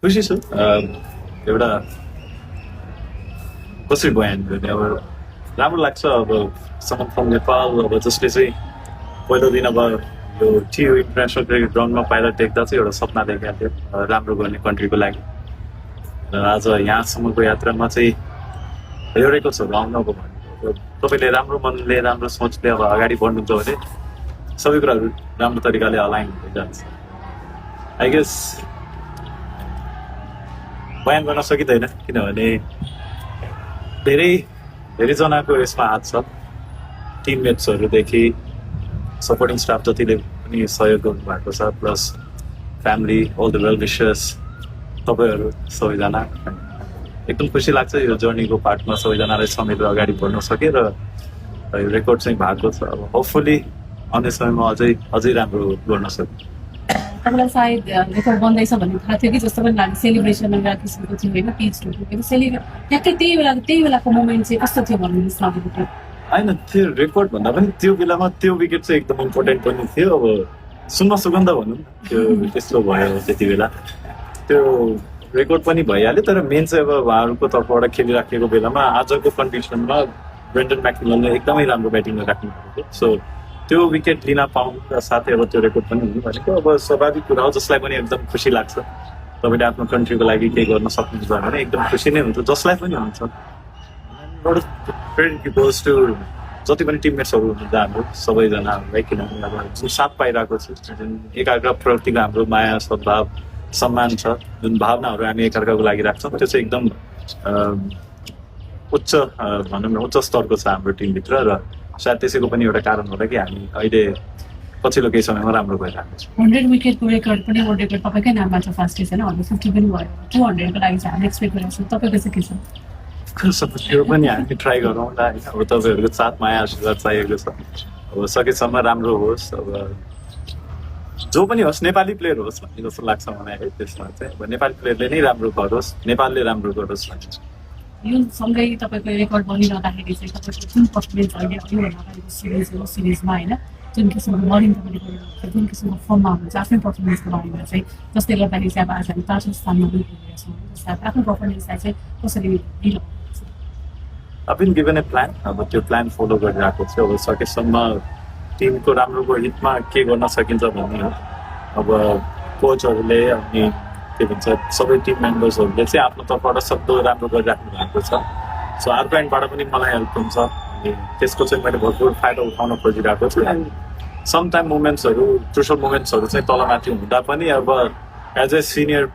खुसी छु एउटा कसरी बयान गर्ने अब राम्रो लाग्छ अब समन फ्रम नेपाल अब जसले चाहिँ पहिलो दिन अब यो टियु इन्टरनेसनल क्रिकेट ग्राउन्डमा पाइला टेक्दा चाहिँ एउटा सपना देखेको थियो राम्रो गर्ने कन्ट्रीको लागि र आज यहाँसम्मको यात्रामा चाहिँ एउटैको छ आउनको भनेको तपाईँले राम्रो मनले राम्रो सोचले अब अगाडि बढ्नुहुन्छ भने सबै कुराहरू राम्रो तरिकाले अलाइन हुँदै जान्छ आई गेस बयान गर्न सकिँदैन किनभने धेरैजनाको यसमा हात छ टिममेट्सहरूदेखि सपोर्टिङ स्टाफ जतिले पनि सहयोग गर्नुभएको छ plus family all the well wishes तपाईँहरू सबैजना एकदम खुसी लाग्छ यो जर्नीको पार्टमा सबैजनालाई समेत अगाडि बढ्न सके र यो रेकर्ड चाहिँ भएको छ अब होपफुली आउने समयमा अझै राम्रो गर्न सक्यो तपाईँलाई सायद रेकर्ड बन्दैछ भन्ने थाहा थियो कि जस्तो पनि लाग्यो सेलिब्रेसन एउटा किसिमको थियो होइन पिच ट्याक्कै त्यही बेलाको मोमेन्ट चाहिँ कस्तो थियो भन्नुहोस् न तपाईँको होइन त्यो रेकर्ड भन्दा पनि त्यो बेलामा त्यो विकेट चाहिँ एकदम इम्पोर्टेन्ट पनि थियो अब सुन्न सुगन्ध भनौँ त्यो त्यस्तो भयो त्यति बेला त्यो रेकर्ड पनि भइहाल्यो तर मेन चाहिँ अब उहाँहरूको तर्फबाट खेलिराखेको बेलामा आजको कन्डिसनमा ब्रेन्डन म्याकमिलनले एकदमै राम्रो ब्याटिङ राख्नु भएको थियो सो त्यो विकेट लिन पाउनु र साथै अब त्यो रेकर्ड पनि हुनु भनेको अब स्वाभाविक कुरा हो जसलाई पनि एकदम खुसी लाग्छ तपाईँले आफ्नो कन्ट्रीको लागि केही गर्न सक्नुहुन्छ भने एकदम खुसी नै हुन्छ जसलाई पनि हुन्छ क्रेडिट गोज टु जति पनि टिममेट्सहरू हुनुहुन्छ हाम्रो सबैजनाहरूलाई किनभने अब जुन साथ पाइरहेको छ जुन एकाग्रप्रतिको हाम्रो माया सद्भाव सम्मान छ जुन भावनाहरू हामी एकअर्काको लागि राख्छौँ त्यो चाहिँ एकदम उच्च भनौँ न उच्च स्तरको छ हाम्रो टिमभित्र र सायद त्यसैको पनि एउटा कारण होला कि हामी अहिले पछिल्लो केही समयमा राम्रो भइरहेको छ 100 विकेटको रेकर्ड पनि वर्ल्ड रेकर्ड तपाईँकै नाममा छ फर्स्ट होइन 150 पनि भयो 200 को लागि चाहिँ हामी एक्सपेक्ट गरेको छौँ तपाईँको चाहिँ के छ त्यो पनि हामी ट्राई गरौँ न होइन अब तपाईँहरूको साथ माया आशीर्वाद चाहिएको छ अब सकेसम्म राम्रो होस् अब जो पनि होस् नेपाली प्लेयर होस् भन्ने जस्तो लाग्छ मलाई है त्यसमा चाहिँ अब नेपाली प्लेयरले नै राम्रो गरोस् नेपालले राम्रो गरोस् भन्ने यो सँगै तपाईँको रेकर्ड बनिरहँदाखेरि चाहिँ तपाईँको जुन पर्फर्मेन्स अहिले योभन्दा अगाडिको सिरिजमा होइन जुन किसिमको बलिङ तपाईँले गरिरहेको छ जुन किसिमको फर्ममा हुनुहुन्छ आफ्नै पर्फर्मेन्सको बारेमा चाहिँ जसले गर्दाखेरि चाहिँ अब आज हामी 5औं स्थानमा पुगिरहेका छौँ जस्तै आफ्नो पर्फर्मेन्सलाई चाहिँ कसरी लिनु I've been given a plan अब त्यो प्लान फलो गरिरहेको छु अब सकेसम्म टिमको राम्रोको हितमा के गर्न सकिन्छ भन्ने हो अब कोचहरूले अनि के भन्छ सबै टिम मेम्बर्सहरूले चाहिँ आफ्नो तर्फबाट सक्दो राम्रो गरिराख्नु भएको छ सो अर्को एन्डबाट पनि मलाई हेल्प हुन्छ अनि त्यसको चाहिँ मैले भरपुर फाइदा उठाउन खोजिरहेको छु एन्ड समटाइम मोमेन्ट्सहरू क्रुसल मोमेन्ट्सहरू चाहिँ तलमाथि हुँदा पनि अब एज ए सिनियर